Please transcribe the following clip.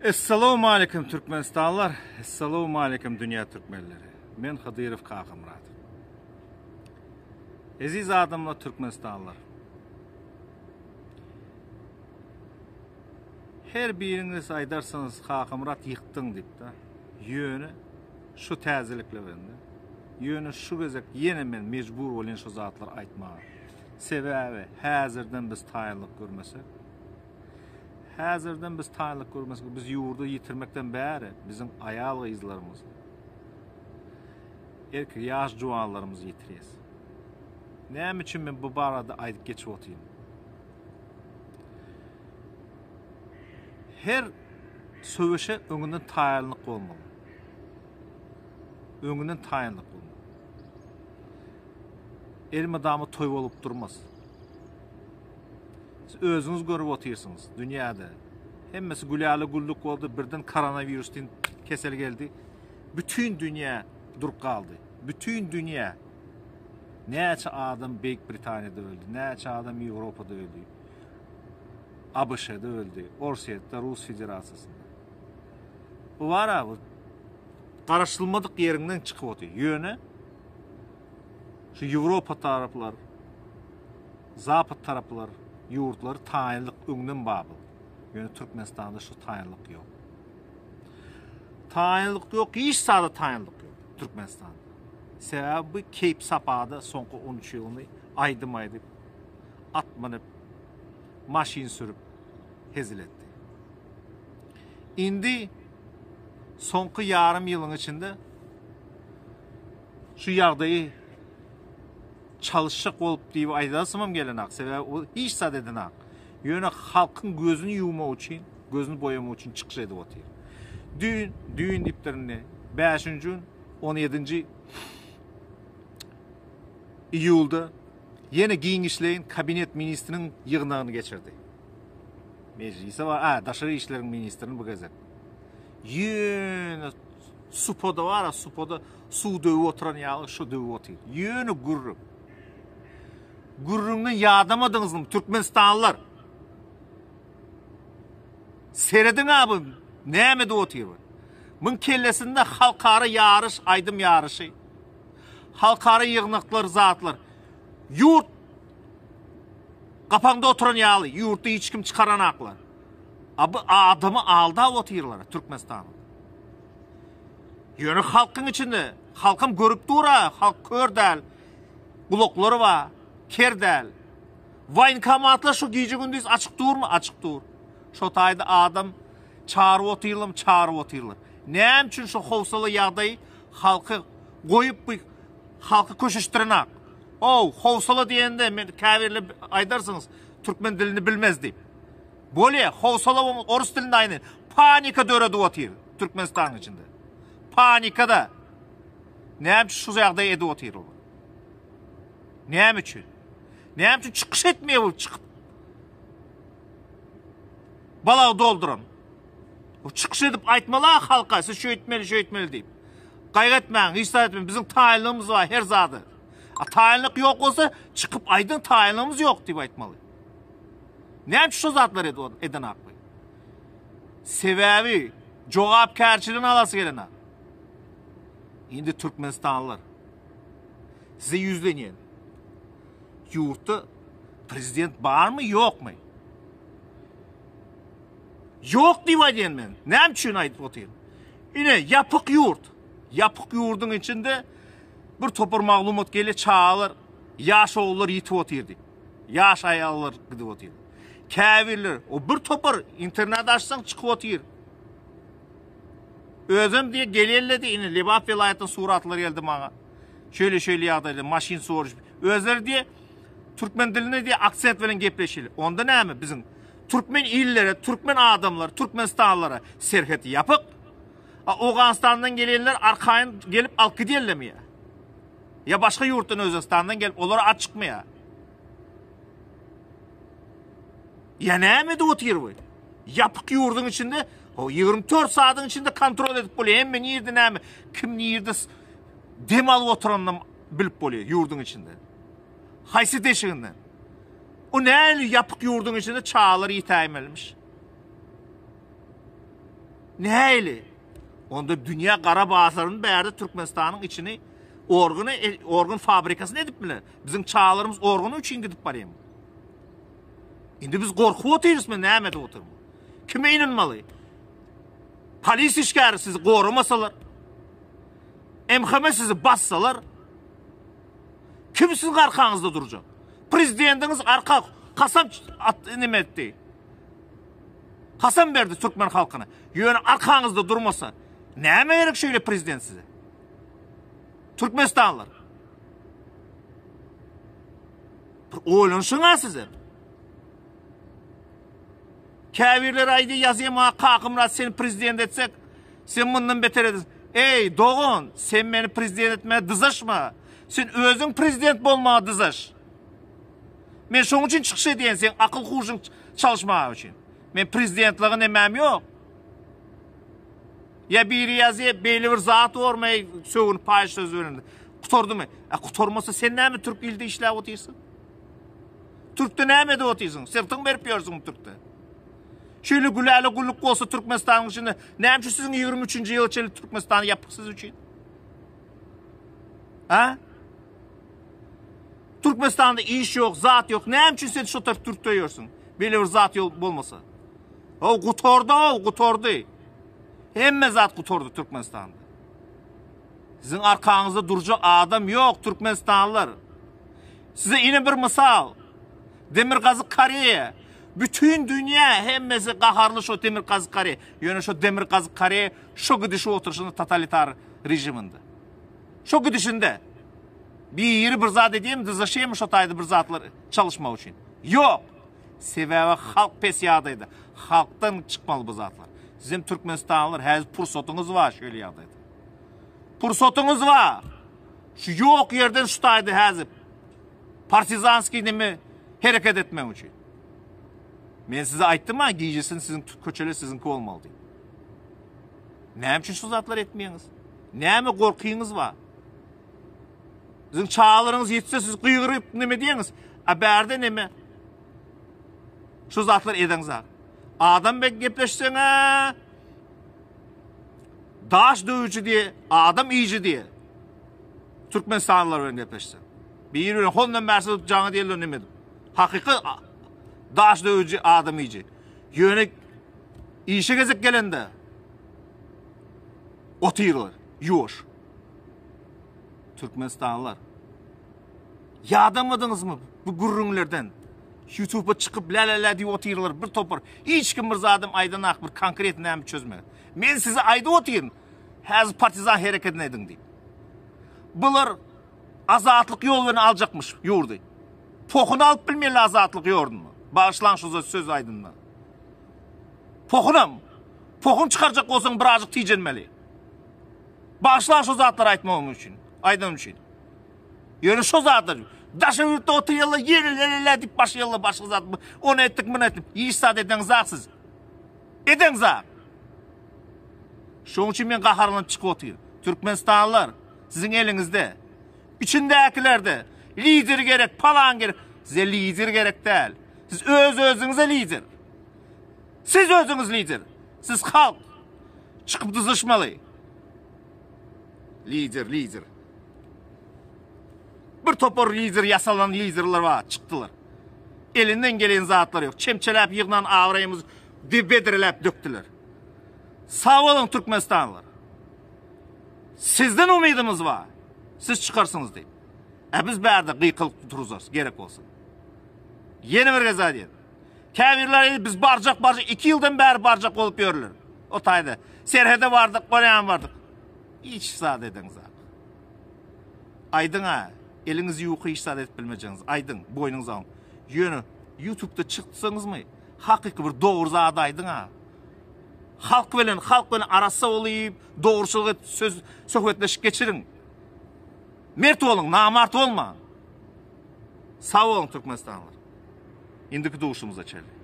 Essalawmaleýkim Türkmenistanlar, Essalawmaleýkim dünýä türkmenleri. Men Hydyrow Kakamyrat. Eziz adamlar Türkmenistanlar. Her biriňiz aýdarsyňyz Kakamyrat ýykdyň diýip-de. Ýöne şu täzelikler bilen Ýöne şu gezek ýene men mejbur bolýan şu zatlary aýtmaga. Sebäbi häzirden biz taýynlyk görmesek, Häzirden biz taýynlyk görmesek, biz ýurdy ýitirmekden bäri biziň aýal-gyzlarymyzy, erkek ýaş juwanlarymyzy ýitirýäs. Näme üçin men bu barada aýdyp geçip otyryn? Her söweşe öňünden taýynlyk bolmaly. Öňünden taýynlyk bolmaly. Elmydama toý bolup durmaz. Siz özüňiz görüp otyrsyňyz, dünýäde hemmesi gülälä güllük boldy, birden koronawirus diýen kesel geldi. Bütin dünýä durup galdy. Bütin dünýä. Näçe adam Beýik Britaniýada öldi, näçe adam Ýewropada öldi. ABŞ-da öldi, Orsýetde, Rus Federasiýasynda. Bu bar-a, bu garaşylmadyk ýeriňden çykyp otyr. Ýöne şu Ýewropa taraplar, Zapad taraplar ýurtlary taýynlyk öňden bar bu. Ýöne Türkmenistanda şu taýynlyk ýok. Taýynlyk ýok, hiç zada taýynlyk ýok Türkmenistanda. Sebäbi bu keýp sapada soňky 13 ýylyny aýdym aýdyp, at münüp, maşyn sürüp hezil etdi. Indi soňky ýarym ýylyň içinde şu ýagdaýy çalyşjak bolup diýip aýdasymam gelenak. Sebäbi ol hiç zat edenak. Ýöne halkyň gözüni ýuwmak üçin, gözüni boýamak üçin çykyş edip otyr. Düýn, düýn diýipdir indi. 5-nji gün, 17-nji iýulda ýene giňişleýin kabinet ministriniň ýygnagyny geçirdi. Mejlise bar, a, daşary işleriň ministrini bu gezek. Ýöne supada bar, supada Suw döwüp oturan ýaly şu döwüp otyr. Ýöne gürrüň. Gürrüňden ýadamadyňyzmy türkmenistanlylar? Serediň abi näme edip otyr bu. Muň kellesinde halkara ýaryş, aýdym ýaryşy. Halkara ýygnaklar, zatlar. Ýurt gapaňda oturan ýaly, ýurtda hiç kim çykaranaklar. A bu adamy aldap otyrlar Türkmenistanyň. Ýöne halkyň içinde, halkam görüp dur-a, halk kör däl, gulaklary bar, ker däl. Waýnkomatlar şu gije-gündiz açyk durmy? Açyk dur. Şo taýda adam çaryp otyrlarmy? Çaryp otyrlar. Näme üçin şu howsala ýagdaýy halky goýup bu halky köşeşdirenak? Ow, howsala diýende men käbirler aýdarsyňyz, türkmen dilini bilmez diýip. Bolýa, howsala bolmaz, orus dilinde aýdaýyn. Panika döredip otyr Türkmenistanyň içinde. Panikada. Näme üçin şu ýagdaýy edip otyr olar? Näme üçin? Näme üçin çykyş etmeýär bu çykyp? Balagy dolduran. O çykyş edip aýtmaly halka, siz şu etmeli, şu etmeli diýip. Gaýgy etmäň, hiç zat etmäň. Biziň taýynlygymyz bar her zada. A taýynlyk ýok bolsa, çykyp aýdyň taýynlygymyz ýok diýip aýtmaly. Näme üçin şu zatlary edenak bu? Sebäbi jogapkärçiligini alasy gelenak. Indi türkmenistanlylar size ýüzlenýän. Ýurtda prezident barmy, ýokmy? Ýok diýip aýdýan men. Näme üçin aýdyp otyryn? Ine, ýapyk ýurt. Ýapyk ýurduň içinde bir topar maglumat gelýär, çagalar, ýaş ogullar ýitip otyr diýip. Ýaş aýallar gidip otyr. Käbirler, o bir topar internet açsaň çykyp otyr. Özem diýe gelelle diýe ine Lebap welaýatyndan suratlar geldi maňa. Şeýle şeýle ýagdaýda maşyn soruş. Özleri diýe türkmen dilinde diýe aksent bilen gepleşeli. Onda näme biziň türkmen illere, türkmen adamlar, türkmenistanlylara serhet ýapyk. A Owganystandan gelenler arkaýyn gelip alyp gidýärlermi ýa? Ýa başga ýurtdan Özbegistandan gelip olara açykmy ýa? Ýa näme edip otyr bu? Ýapyk ýurduň içinde o 24 saadyň içinde kontrol edip bolýar. Hemme nirde näme, kim nirde dem alyp oturanyny bilip bolýar ýurduň içinde. Haýsy deşiginden? O näli ýapyk ýurduň içinde çagalar ýetäýmelimiş. Nähili? Onda dünýä gara bazaryny bärde Türkmenistanyň içini organy, e, organ fabrikasyny edip biler. Biziň çagalarymyz organy üçin gidip barýar. Indi biz gorkup otyrys men näme edip otyryn? Kime inanmaly? Polis işgäri sizi goramasalar, MHM sizi bassalar, kim siziň arkaňyzda durjak? Prezidentiňiz arka kasam at neme etdi? Kasam berdi türkmen halkyna. Ýöne arkaňyzda durmasa, näme gerek şeýle prezident size? Türkmenistanlylar. Bir oýlanyşyň-a size. Käbirleri aýdýar, ýazýar maňa Kakymyrat seni prezident etsek, sen mundan beter edersiň. Eý, dogan, sen meni prezident etmäge dyzaşma. Sen özüň prezident bolmaga dyzaş. Men şoň üçin çykyş edýän, seň akyl-huşuň çalyşmaga üçin. Men prezidentlige nemäm ýok. Ýa biri ýazýar, beýle bir zat bormy, sögünip paýyş söz berende. Gutardymy? A gutarmasa sen näme türk ilde işläp otyrsyň? Türkde näme edip otyrsyň? Syrtyň berip ýörsüňmi türkde? Şeýle güläle gulluk bolsa Türkmenistanyň içinde näme üçin siziň 23-nji ýyla çenli Türkmenistan ýapyk siz üçin? Ha? Türkmenistanda iş ýok, zat ýok. Näme üçin sen şu tarap türkde ýörsüň? Beýle bir zat ýok bolmasa. O gutardy, o gutardy. Hemme zat gutardy Türkmenistanda. Siziň arkaňyzda durjak adam ýok Türkmenistanlylar. Size ine bir mysal. Demirgazyk Koreýa. Bütün dünýä hemmesi gaharly şo Demirgazyk Koreýa. Ýöne şo Demirgazyk Koreýa şo gidişi oturyşynda totalitar režiminde. Şo gidişinde biri bir zat edýärmi, dyzaşýarmy şo taýda bir zatlar çalyşmak üçin? Ýok. Sebäbi halk pes ýagdaýda. Halkdan çykmaly bu zatlar. Sizem türkmenistanlylar häzir pursatyňyz bar şeýle ýagdaýda. Pursatyňyz bar. Şu ýok ýerden şu taýda häzir partizanskiý neme hereket etmek üçin. Men size aýtdym-a, gijesin siziň köçeler siziňki bolmaly diýip. Näme üçin şu zatlary etmeýäňiz? Näme gorkyňyz bar? Siziň çagalaryňyz ýetse siz gygyryp neme diýeňiz? A bärde neme? Şu zatlar edeňiz. Adam bilen gepleşseň-ä daş döwüji diýe, adam iýiji diýe. Türkmenistanlylar bilen gepleşseň. Biri bilen hondan bärsi jaňa diýerler neme edip. Hakyky daş döwüji, adam iýiji. Ýöne işe gezek gelende otyrlar, ýuwaş. Türkmenistanlylar. Ýadamadyňyzmy bu gürrüňlerden? YouTube-a çykyp lä-lä-lä diýip otyrlar bir topar. Hiç kim bir zadam aýdanak bir konkret näme çözme. Men size aýdyp otyryn. Häzir partizan hereketini ediň diýip. Bular azatlyk ýol bilen aljakmyş ýurdy. Pohuny alyp bilmeýärler azatlyk ýorduny. Bagyşlaň şu söz aýdynda. Pohunam. Pohun çykarjak bolsaň birazjyk tijenmeli. Bagyşlaň şu zatlary aýtmagym üçin. Aýdanym üçin. Ýöne şu zatlar daşary ýurtda oturýarlar ýene lelele diýip başlaýarlar başga zat. Ony etdik, muny etdik. Hiç zat edeňzak siz. Edeňzak. Şonuň üçin men gaharlanyp çykyp otyryn. Türkmenistanlylar siziň eliňizde. Içindäkilerde lider gerek, palan gerek. Size lider gerek däl. Siz öz-özüňize lider. Siz özüňiz lider. Siz halk. Çykyp dyzyşmaly. Lider, lider. Bir topar lider ýasalan liderler bar, çykdylar. Elinden gelen zatlar ýok. Çemçeläp ýygnan abraýymyzy bedreläp dökdüler. Sag boluň türkmenistanlylar. Sizden umydymyz bar. Siz çykarsyňyz diýip. Ä biz bärde gykylyk turuzarys gerek bolsa. Ýene bir gezek aýdýan. Käbirleri biz barjak barjak 2 ýyldan bäri barjak bolup ýörler. O taýda. Serhede bardyk, orýan bardyk. Hiç zat edeňzak. Aýdyň-a, eliňiz ýuka hiç zat edip bilmejegiňizi aýdyň, boýnuňyza alyň. Ýöne YouTube'da çyksaňyzmy, hakyky bir dogry zady aýdyň-a. Halk bilen, halk bilen arassa bolyp, dogruçylyk edip söz, söhbetleşik geçiriň. Mert boluň, namart bolmaň. Sag boluň türkmenistanlylar. Indiki duşumyza çenli.